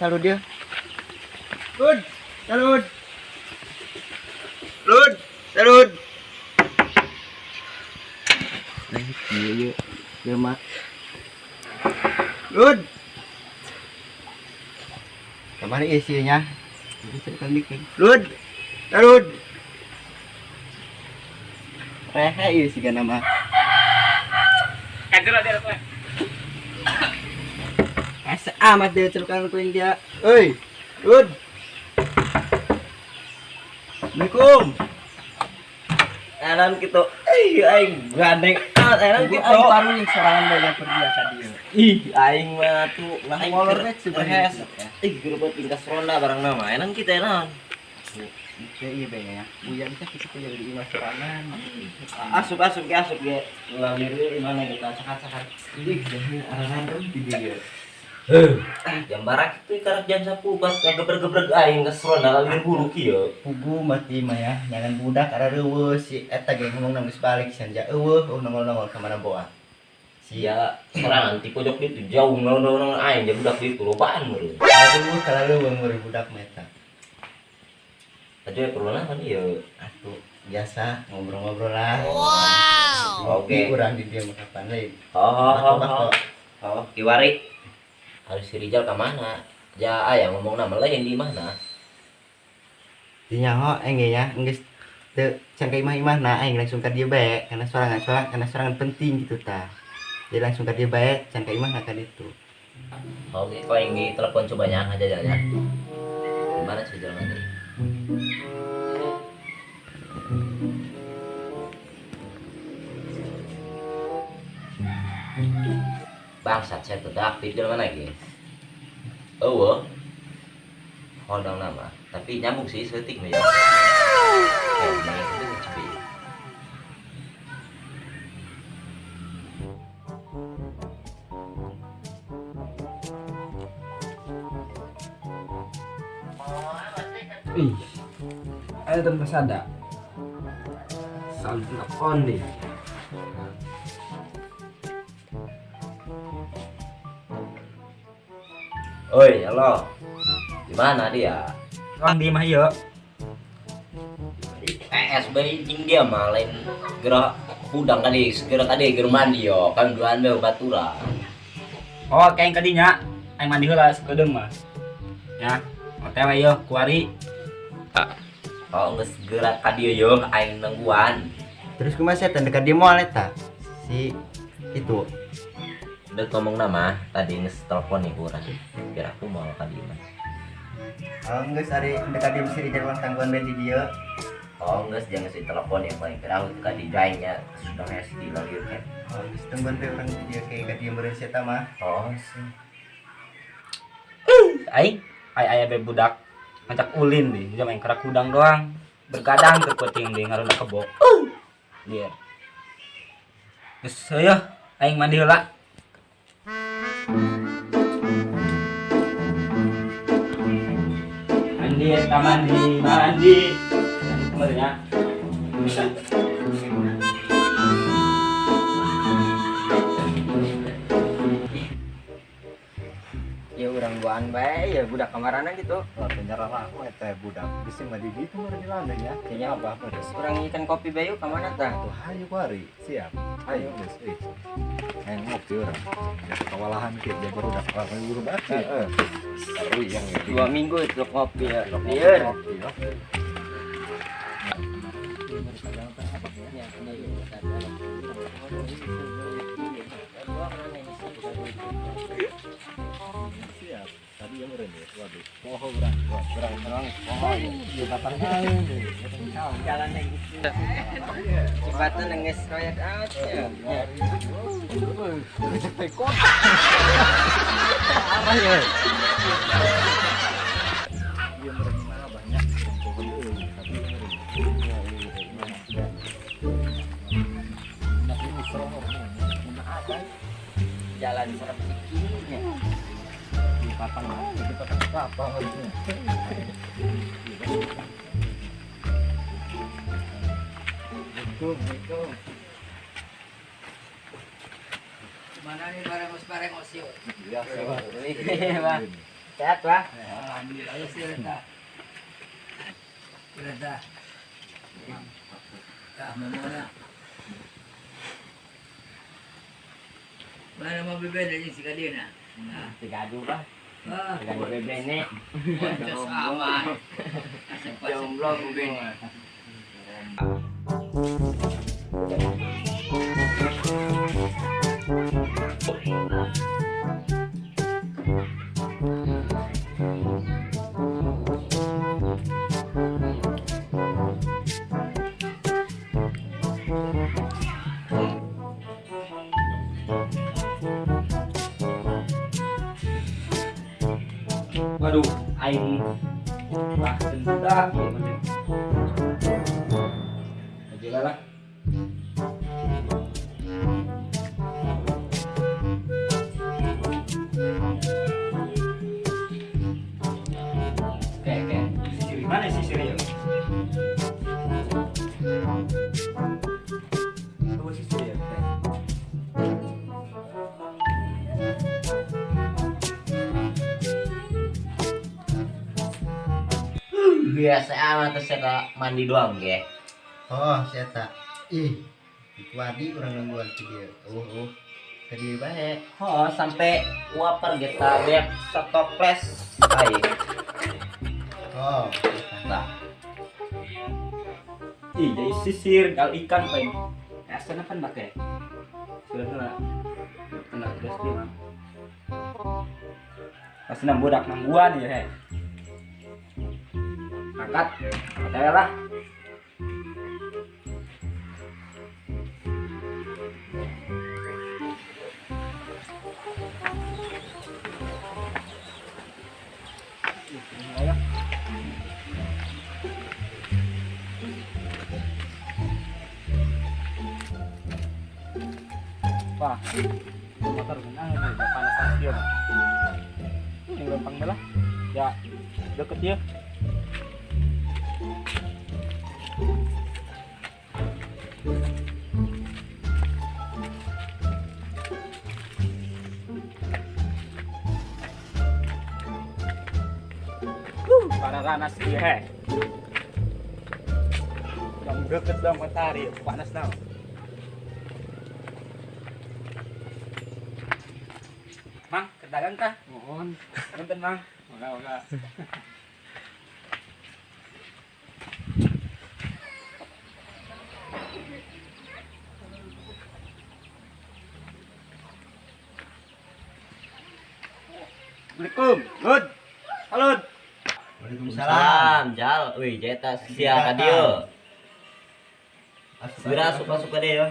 Salud dia. Lud, salud. Lud, salud. Nah, iya iya. Jelema. Lud. Kamari isinya. Lud, salud. Rehe ieu siga nama. Kajero dia apa? Asa amat dia celukan ku dia. Euy, Lud. Assalamualaikum. Enan gitu. Eh, aing gandeng amat enan gitu. Aing paruling sorangan banyak pergi ka dieu. Ih, aing mah tuh Lah aing molor keur we sebenarnya. Ih, geus tingkas ronda barang nama. Enan kita enan. Iya be ya. Uyan teh kitu yang di imah sorangan. Asup asup ge asup ge. Ulah lieur di mana kita cakar-cakar. Ih, arang di dieu. Heuh, jam barak itu karak jam 10 pas gebreg-gebreg aing geus ronda lieur buru kieu. Pugu mati mah ya, nyangan budak ara reuweus si eta ge ngomong geus balik sanja eueuh nongol-nongol ka mana boa. Sia sorangan ti pojok ditu jauh nongol-nongol aing ja budak ditu lobaan meureun. Aduh, kalau leuweung meureun budak mah eta. Aja perlu naon ieu? Atuh, biasa ngobrol-ngobrol lah. Wow. Oke, urang di dieu mah kapan lain. Oh, oh, Bako-bako. oh, kiwari. Harus si Rijal ke mana? Ja aya ngomong nama lain di mana? Di nyaho aing ge ya, geus teu can ka imah-imah nah aing langsung ka dieu bae karena sorangan sorangan karena sorangan penting gitu tah. Jadi langsung ka dieu bae can ka imah ka ditu. Oke, kau yang di telepon coba nya aja jalan. Gimana sih jalan tadi? Bangsat saya tetap aktif jalan lagi. Oh, hodang nama, tapi nyambung sih setik nih ya. Kayaknya itu cepet. Ih, ada tempat sada. Salut telepon deh. Oi, halo. Di mana dia? Orang di mah ieu. Di PS bae jeung dia mah lain gerak hudang kali, segera kali geura mandi yo, kan duaan bae baturan. Oh, kayak kadinya aing mandi heula sakedeung mah. Ya, OTW yo kuari. Oh, geus geura ka dieu yo aing nungguan. Terus kumaha setan dekat dia moal eta? Si itu. Udah ngomong nama, tadi geus telepon nih urang. Biar aku mau ka dieu mah. Oh, geus ari dekat dia si Rijal mah tangguan bae di dieu. Oh, geus jangan si telepon ya paling kira aku ka di aing nya sudah kayak si lieur kan. Oh, geus tungguan bae urang di dieu kayak ka dieu meureun si eta mah. Oh, sih. Aing ai aya be budak ngajak ulin deh, dia main kerak udang doang. Bergadang ke penting deh ngaronda kebo. Lieur. Geus heueuh, aing mandi heula. Mandi eta mandi, mandi. Kemarin ya. Ya urang duaan bae ya budak kamarana gitu. Lah penyerah aku eta budak. Bisa mah di ditu mah di lantai ya. Kayaknya apa apa geus. Urang ikan kopi bae yuk kamana tah? Tuh hayu kuari. Siap. Hayu geus euy. Hayang ngopi urang. Ya kawalahan kieu dia barudak rame barudak. Heeh. Seru yang ya. 2 minggu itu kopi ya. Lieur. Kopi ya. Siap. Tadi yang meureun ya, waduh. Poho urang, urang urang poho. Di batang aing. Jalan yang gitu. Jembatan ngeus royat out ya. Apa ya? Iya meureun mah banyak pohon euy, tapi meureun. Nah, ini serong Jalan serap sikinya. di batang di batang kelapa harusnya. Assalamualaikum. Mana nih bareng-bareng osio? Biasa. Iya, Bang. Sehat, Pak. Alhamdulillah ya sih eta. Udah. Tah memona. Mana mau bebek aja si kadina. Tiga adu, Pak. Ah, Tiga adu bebek. Sama. Jomblo bebek. Waduh, aing bahkan budak ieu mah. Aja lah. Oke, oke. Sisiri mana sisiri ya? Oh, sisiri ya. Biasa amat terus saya mandi doang ge. Oh, saya tak. Ih, wadi orang nungguan ke dia. Oh, ke dia bae. Oh, sampai waper kita beak setoples aing. Oh, Nah, Ih, jadi sisir gal ikan paling. Asana kan make. Sudah lah. Kena terus dia mah. Pasti nang budak nangguan ya, he. Angkat, otw lah. Wah, motor menang ini, panas-panas dia. Ini lempang belah, ya deket dia. Para ranas dia, he. Yang deket dong matahari, panas dong. Mang, kedagang kah? Mohon. Punten, Mang. Mangga, mangga. Assalamualaikum. Lud. Halo. Waalaikumsalam. Jal. Wih, jeta sia ka dieu. Segera suka-suka deh yo.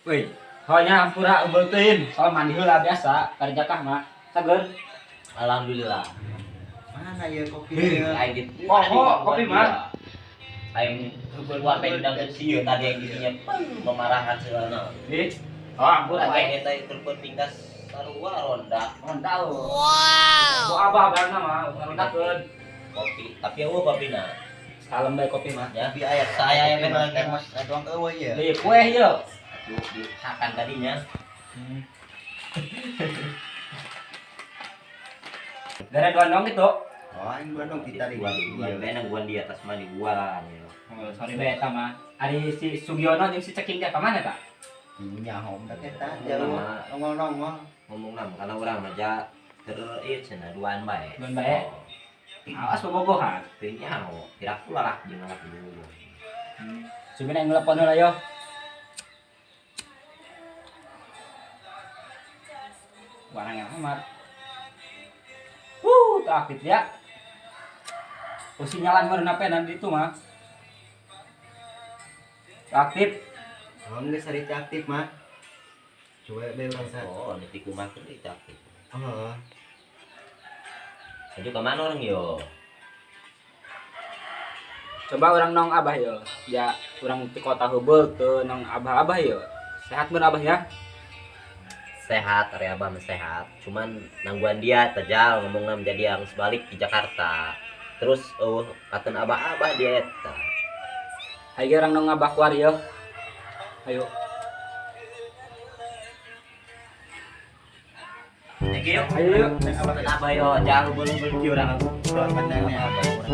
Wih, soalnya ampura unggul teuing. Soal mandi heula biasa, kerja kah mah. Sageun. Alhamdulillah. Mana ya kopi ya? Aing gitu. Oh, kopi mah. Aing gua pengen ndang sieun tadi yang gininya memarahan segala. Ih. Oh, ampura Aing eta telepon tingkas sarua ronda. Ronda. Wow. Bu abah barna mah rondakeun. Kopi, tapi eueuh kopina. Kalem bae kopi mah. Ya, bi aya saya yang lagi termos doang eueuh ya. Nih, kue yeuh. Aduh, dihakan tadinya. Gara dua dong gitu. Oh, aing dua dong kita di Gua nangguan di atas mah di gua ya. Oh, sorry bae eta mah. Ari si Sugiono jeung si Ceking dia ka mana ta? Nyaho da eta jauh nongol-nongol. Ngomong nam karena urang mah ja ter ieu cenah duaan bae. Duaan bae. Awas bobogohan. Teu nyaho, kira aku lalak jeung lalak dulu. Coba yang ngelepon heula yo. Warang yang amat. Tak aktif ya. Oh, sinyalan meureun apa nanti itu mah. Aktif. Oh, geus ari aktif mah. Coba bae urang sa. Oh, nanti kumaha teh aktif. Heeh. Aduh, kemana orang yo? Coba orang nong abah yo. Ya, orang di kota heubeul teu nong abah-abah yo. Sehat bener abah ya? Sehat, ari abah mah sehat. Cuman nangguan dia tejal ngomongna menjadi yang sebalik di Jakarta. Terus eueuh katen abah-abah dia eta. Hayu orang nong abah kuar yo. Ayo. Thank you. Ayo yuk. Apa yo jauh belum urang. Pandangnya apa urang.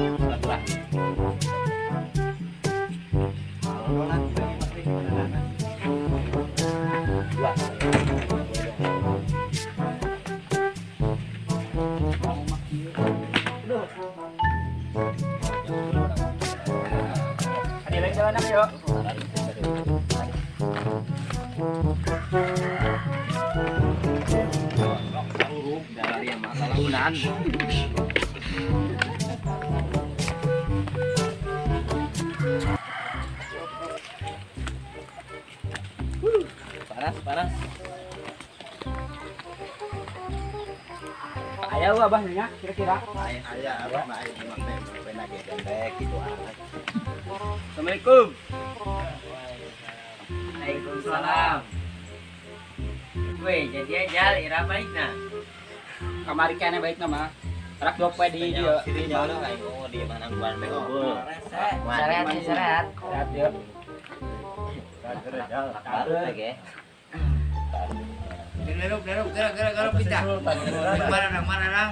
Yuk. Panas, panas. Ayo abahnya kira-kira. Aya abah mah aya mah teh pena ge dendek kitu ah. Assalamualaikum. Waalaikumsalam. Weh, jadi aja ira baikna. Kamari kene baikna mah. Rak dua poe di dieu. Di mana aing di mana gua bae unggul. Sehat, sehat. Sehat yuk. Baru ge. Gerak gerak gerak gerak kita. Mana nang mana nang.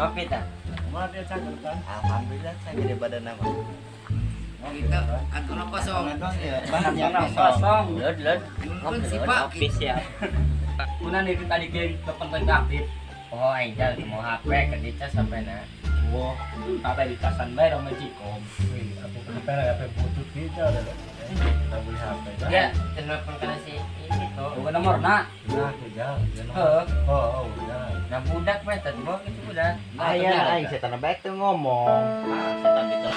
Ngopi ta. Alhamdulillah saya gede badan nama. Kita kantong kosong. Banyak kosong. Lod lod. Ngopi siap. Kuna nih tadi geng tepen aktif. Oh, aing jal di mau HP ke dicas sampai na. Wah, sampai dicasan bae rame cikom. Aku kenapa HP butut gitu ada. Kita beli HP. Ya, telepon kana si ini tuh. Bukan nomor nak. Nah, jal. Heeh. Oh, udah. Nah, budak mah tadi bawa gitu budak. Aya aing setan bae teu ngomong. Ah, setan itu.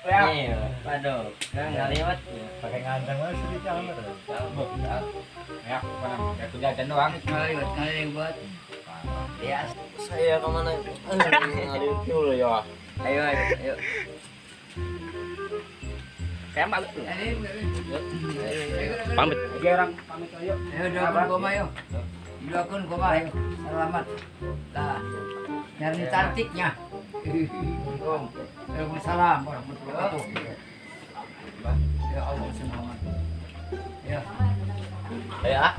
Iya, waduh, kan nggak lewat. Pakai nganteng mah sedih jalan terus. Ya, ya jajan doang. Nggak lewat. Ya, saya kemana? Ngalir dulu ya. Ayo, ayo, ayo. Kayak pamit. Pamit. Oke, orang pamit ayo. Ayo doakan koma yo. Doakan koma ayo. Selamat. Dah. Nyari cantiknya. Waalaikumsalam warahmatullahi wabarakatuh. Ya Allah semangat. Ya. Ayo ah.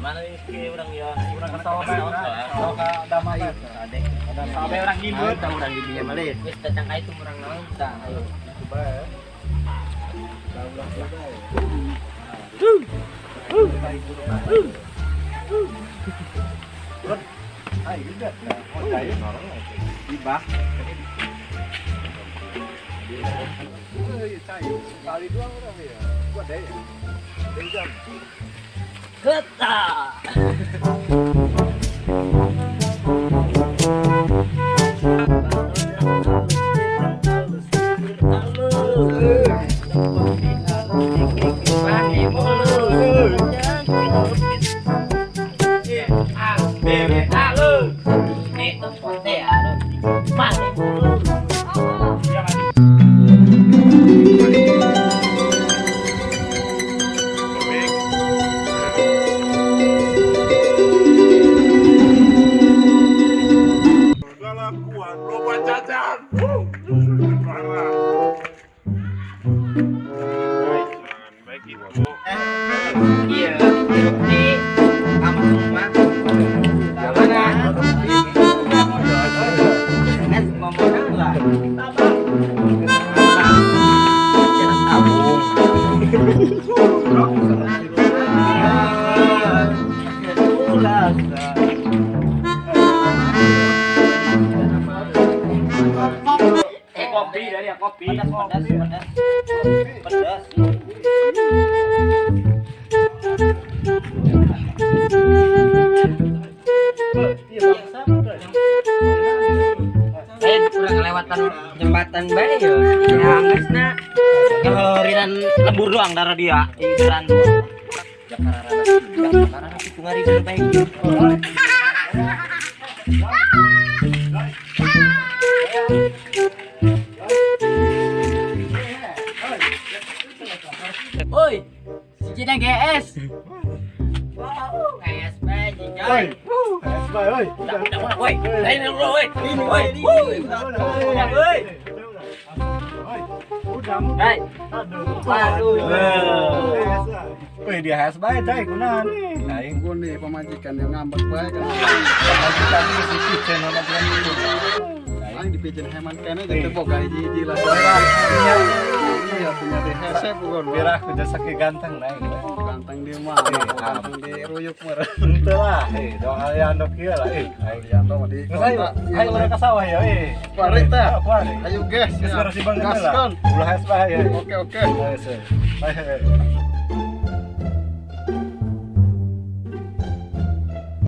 Mana nih urang ya? Urang ka sawah ka damai. Sampai orang ngibut, tahu orang dibinya malih. Wis datang ka itu urang naon tah. Ayo. Coba ya. Kopi dari ya kopi. Pedas, pedas, pedas. Pedas. Eh, kurang kelewatan jembatan bae yo. Ya geus na. Ngerinan lembur doang darah dia. Ingeran doang. Jakarta kungari dan baik. Oi, si Cina GS. Wow, GS bae jika. Woi. Hees bae euy. Udah, woi. Lain bro, woi. Woi. Woi. Woi. Udang. Hai. Aduh. Aduh. Wih, dia hees bae cai kunaon. Aing Gua nih pamajikan yang ngambek bae kan. pamajikan geus dipicen pamajikan itu. Aing dipicen heman kene jadi boga hiji-hiji lah. Iya, punya di hese bukan. Biar aku jasa ke ganteng nah aing. Ganteng di mana? Ganteng di ruyuk meureun. Henteu lah, eh doa aya andok kieu lah eh. Aing Yanto mah di Geus ayo, ayo urang ka sawah ya eh. Kuari teh. Oh, kuari. Ayo guys. Geus beres banget lah. Gaskeun. Ulah hees bae ya. Oke, oke. Ayo, ayo. Ayo.